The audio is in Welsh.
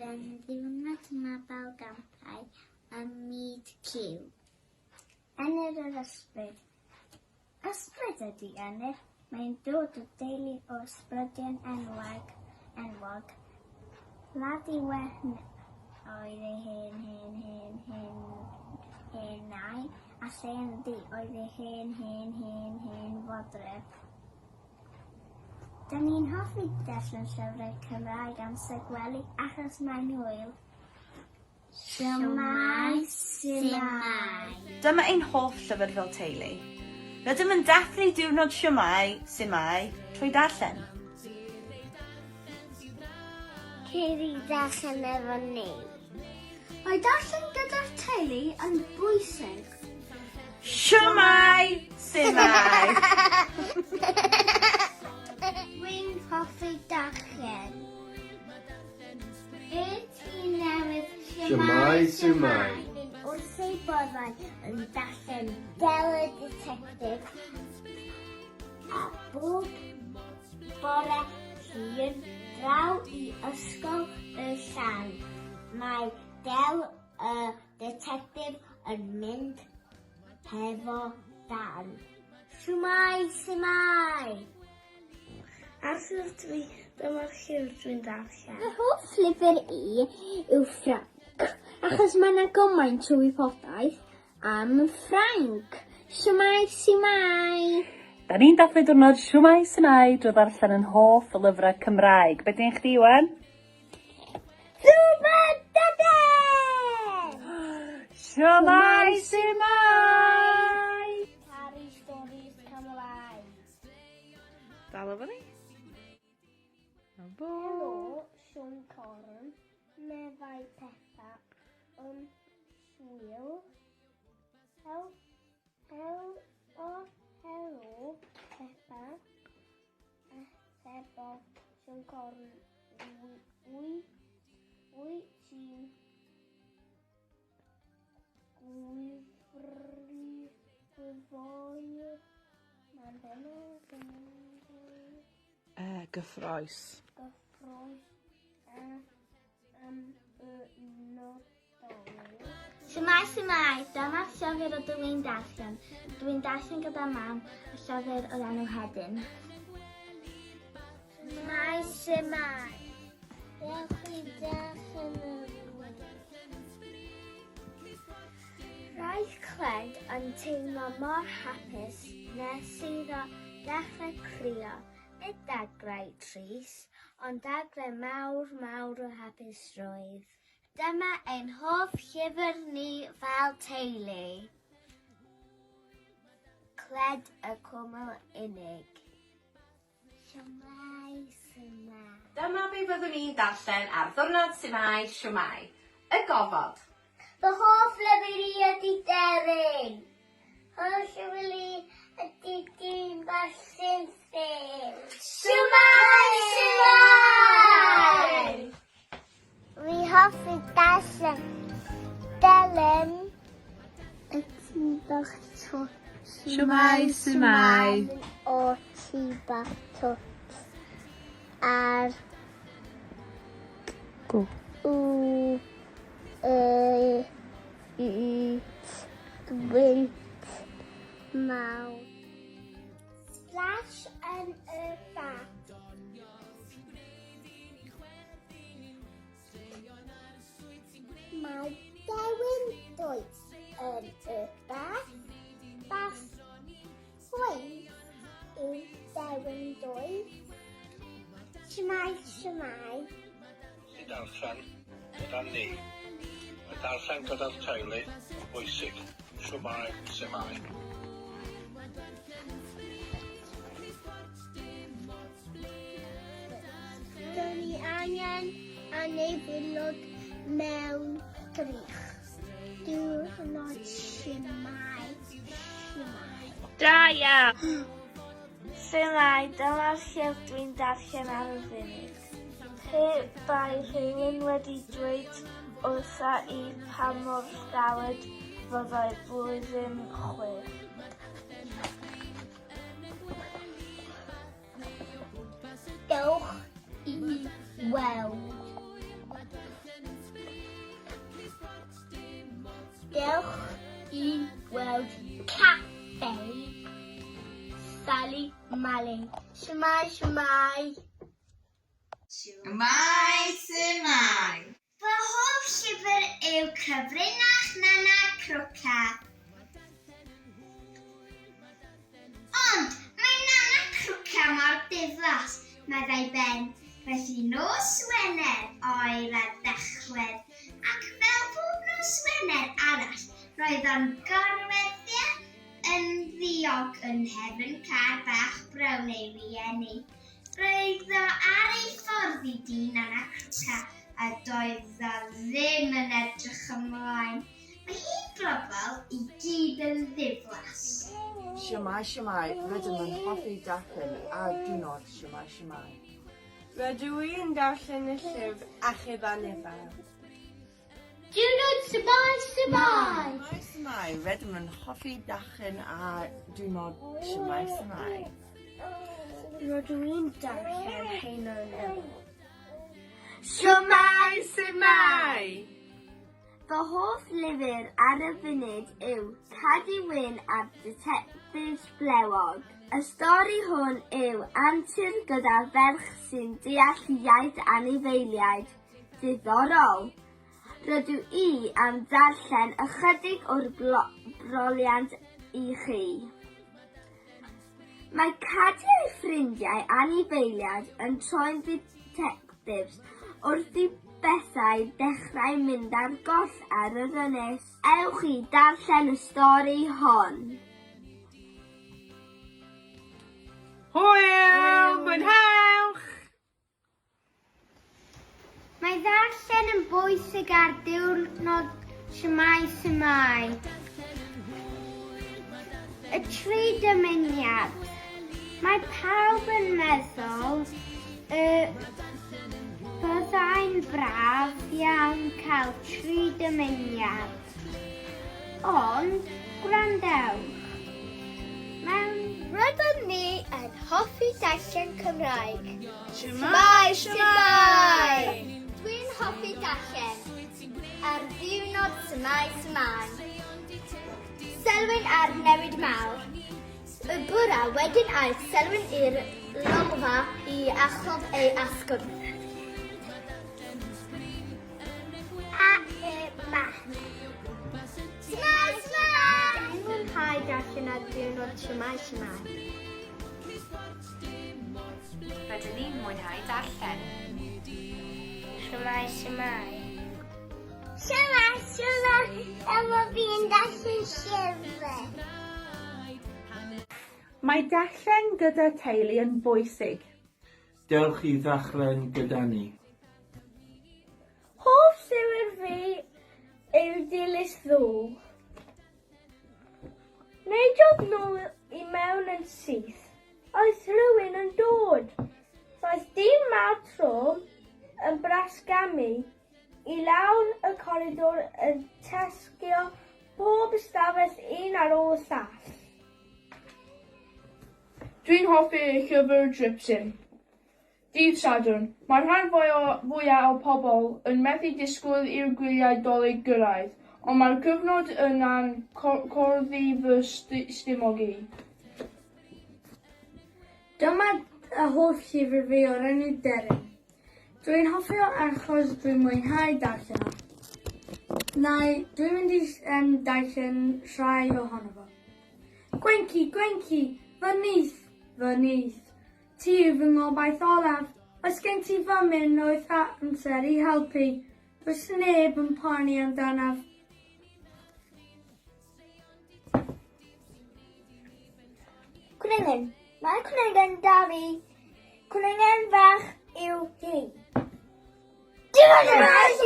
darllen Ddiwrnod Mabolgampau ym myd Cyw. Ynyr yr Ysbryd. Ysbryd ydy Ynyr. Mae'n dod o deulu o ysbrydion enwag, enwog. Ladi Wen oedd ei hen hen hen hen hen nai, a Llean Ddu oedd ei hen hen hen hen fodryb. Da ni'n hoffi darllen llyfrau Cymraeg amser gwely achos mae'n hwyl. Shwmae Sumae! Dyma ein hoff llyfr fel teulu. Rydym yn dathlu diwrnod Shwmae Sumae trwy darllen. Cer i darllen efo ni. Mae darllen gyda'r teulu yn bwysig. Shwmae! Sumae! Dwi'n hoffi darllen. Y tŷ newydd Shwmae Sumae! Wrth ei boddau yn darllen Del y Ditectif a bob bore Llun draw i Ysgol y Llan. Mae Del y Ditectif yn mynd hefo Dan. Shwmae, sumae! Arthur dwi, dyma'r llyfr dwi'n darllen. Fy hoff lyfr i yw Ffranc, achos mae yna gymaint o wybodaeth am Ffrainc. Shwmae, sumae! Da ni'n dathlu diwrnod Shwmae Sumae drwy ddarllen yn hoff lyfrau Cymraeg. Be di'n chdi, Iwan? Super Dydyn! Shwmae Sumae! Caru storis Cymraeg. Dal efo ni. Na fo. Helo, Siôn Corn, meddai Peppa yn swil. Hel, hel, o, helo, Peppa. Atebodd Siôn Corn, wyt, wyt ti'n gwifru, gwyfoer, mae'n benod yn Uh, gyffroes. Gyffroes am y Nadolig. Shwmae shwmae, dyma'r llyfr rydw i'n darllen. Dw i'n darllen gyda mam y llyfr o'r enw Hedyn. Shwmae shwmae. Dewch i darllen y Roedd Cled yn teimlo mor hapus nes iddo ddechrau crio, nid dagrau trist, ond dagrau mawr, mawr o hapusrwydd. Dyma ein hoff llyfr ni fel teulu. Cled y Cwmwl Unig. Shwmae, Sumae. Dyma be fyddwn ni'n darllen ar Ddiwrnod Sumae, Shwmae. Y Gofod. Fy hoff lyfr i ydy Deryn. Hoff llyfr i ydy Dyn Bach Sinffin. Shwmae, Sumae! Fi hoffi darllen Delyn y tŷ bach twt. Shwmae, sumae. O tŷ bach twt ar Go. W y n t gwynt mawr. Splash yn y bath. Mae dewin doeth yn y bath. Bath chwaith yw dewin doeth. Shwmae, shwmae. I darllen gyda ni. Mae darllen gyda'r teulu yn bwysig. Shwmae, sumae. Dyn ni angen anifeiliaid mewn drych. Diwrnod shwmae, shwmae. Da iawn! Shwmae, dyma'r llyfr dwi'n darllen ar y funud. Pe bai rhywun wedi dweud wrtha i pa mor galed fyddai blwyddyn chwech. Dewch i weld. i weld caffe Sally Mali. Shwmae, shwmae. Shwmae, shwmae. Fy hoff llyfr yw Cyfrinach Nana Crwca. Ond mae Nana Crwca mor diflas, meddai Ben. Felly nos Wener oer a Dachwedd, ac fel pob nos Wener arall, roedd o'n gorwedd yn ddiog yn nghefn car bach brown ei rieni. Roedd o ar ei ffordd i dŷ Nana Crwca a doedd o ddim yn edrych ymlaen. Mae hi'n brobl i gyd yn ddiflas. Shwmae shwmae, rydym yn hoffi darllen ar diwrnod shwmae shwmae. Rydw i yn darllen y llyfr Achub Anifail. Diwrnod shwmae shwmae! Shwmae shwmae, rydym yn hoffi darllen ar diwrnod shwmae shwmae. Rydw i'n darllen Heino Newell. Shwmae Sumae! Fy hoff lyfr ar y funud yw Cadi Wyn a'r Ditectifs Blewog. Y stori hwn yw antur gyda ferch sy'n deall iaith anifeiliaid. Diddorol! Rydw i am ddarllen ychydig o'r broliant i chi. Mae Cadi a'i ffrindiau anifeiliaid yn troi'n dditectifs wrth i bethau ddechrau mynd ar goll ar yr ynys. Ewch i darllen y stori hon. Hwyl! Mwynhewch! Mae ddarllen yn bwysig ar diwrnod Shwmae Sumae. Y tri dymuniad. Mae pawb yn meddwl y byddai'n braf iawn cael tri dymuniad. Ond, gwrandewch. Mewn Rydyn ni yn hoffi darllen Cymraeg. Shwmae, shwmae! Dwi'n hoffi darllen ar ddiwrnod Shwmae Sumae. Selwyn a'r newid mawr. Y bore wedyn aeth Selwyn i'r lolfa i achub ei asgwrn. A y ma. Shwmae, shwmae! Dwi'n mwynhau darllen ar ddiwrnod Shwmae Sumae. Rydyn ni'n mwynhau darllen. Shwmae, shwmae. Shwmae, shwmae, efo fi'n darllen llyfr. Mae darllen gyda teulu yn bwysig. Dewch i ddarllen gyda ni. Hoff llyfr fi yw Dilys Ddu. Neidiodd nhw i mewn yn syth. Oedd rhywun yn dod. Roedd dyn mawr trwm yn brasgamu i lawr y coridor yn tesgio pob ystafell un ar ôl y llall. Dwi'n hoffi y llyfr Dripsyn. Dydd Sadwrn. Mae'r rhan fwyaf o pobl yn methu disgwyl i'r gwyliau Dolig gyrraedd, ond mae'r cyfnod yna'n corddi fy stumog i. Dyma y hoff llyfr fi o'r enw Deryn. Dwi'n hoffi o achos dwi'n mwynhau darllen o. Nai, dwi'n mynd i um, darllen rhai ohono fo. Gwenci, Gwenci, fy nith, fy nith. Ti yw fy ngobaith olaf. Oes gen ti fymryn o amser i helpu? Does neb yn poeni amdanaf. Cwningen. Mae cwningen da fi. Cwningen fach yw hi. Diwrnod!